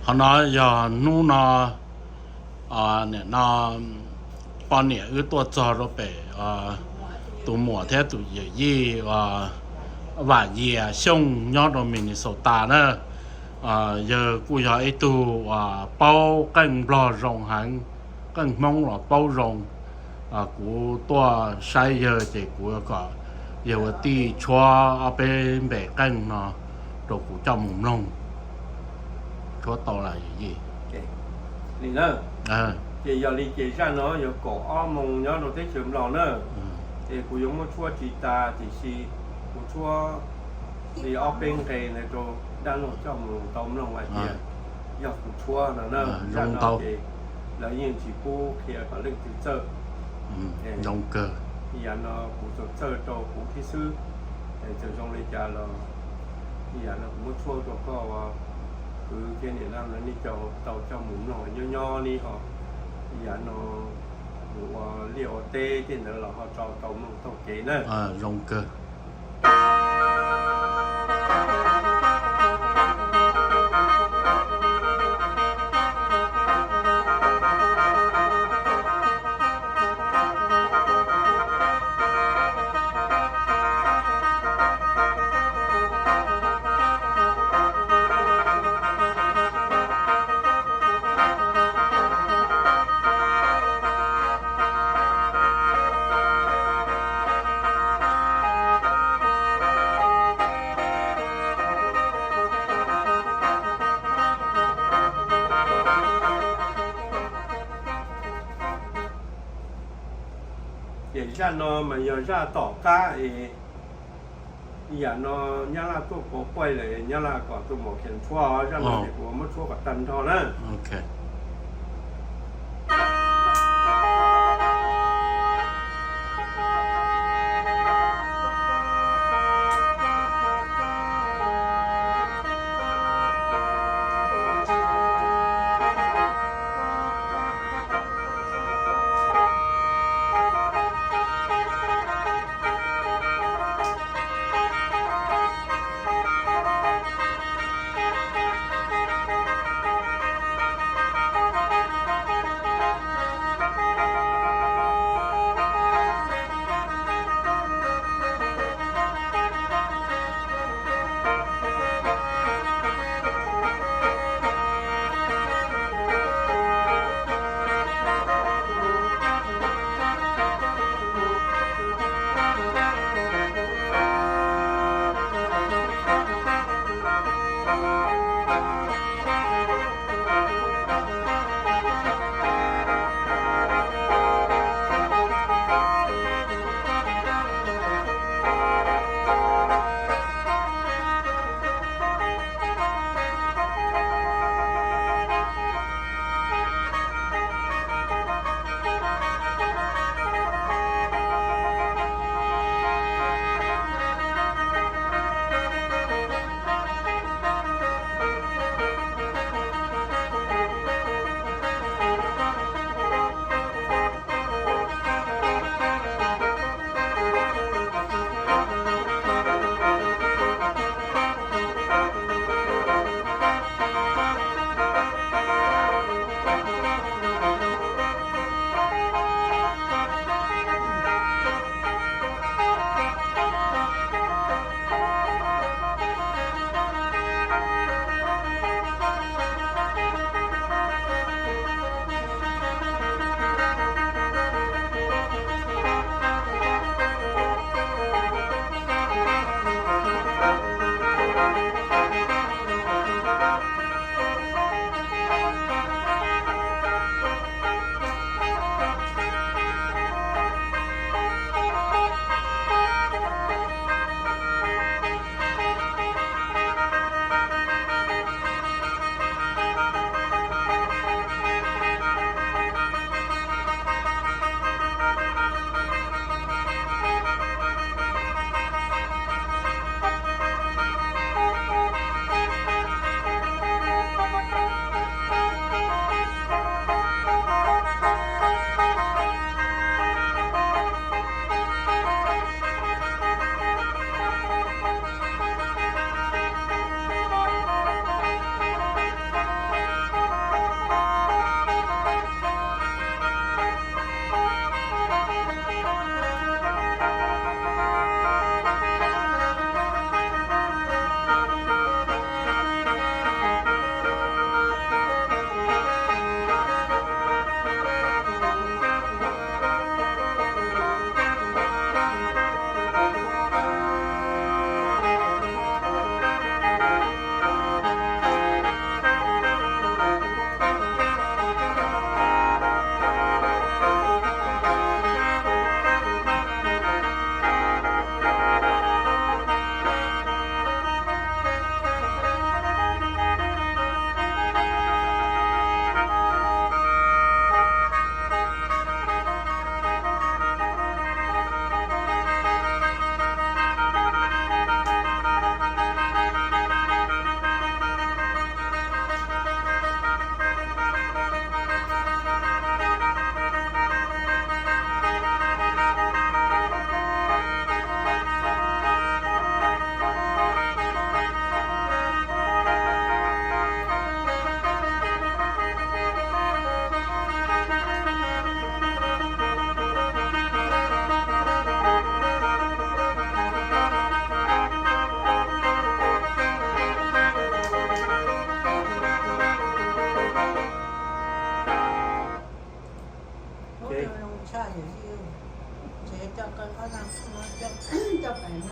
Qhov no yog hnub no, nim no poj niam wb tuaj txog rau pem tus muam thiab tus yawm yij Vam Yias Xyooj nyob rau Minnesota na. Yawg kuj yog ib tug paub qeej Nplog zoo heev, qeej Hmoob los paub zoo. Kuv tuaj saib yawg ces kuv kom yawg ua tij tshuab ob peb npe qeej no rau kuv coj mus mloog, tshuab tau lawm yawm yij. Li na, ces yog li ces zaj no yog kaum ob moos nyob rau teb chaws Nplog na. Ces kuv yuav muab tshuab tsis tas tiam sis kuv tshuab li ob peb nqe ntawd rau dab laug coj mus tau mloog hais tias yog kuv tshuab no na. Zaj no ces lawv yeej tsis pub qhia kom leej twg txawj. Yam no kuv tsuas txawj rau kuv thiab xwb. Txawm zoo li cas los yam no kuv muab tshuab rau koj ua kwv thiab niam laug no nej coj tau coj mus mloog nyob nyob li ho. Yam no mus ua liaj ua teb tej ntawd los ho tso tau mloog taug kev na. Zoo kawg. Ces zaj no mas yog zaj tom qab es yam no Nyab Laj tuaj pov quaj lawm, Nyab Laj kom tus muam khiav tshuab, zaj no ces kuv muab tshuab kom tag nrho na.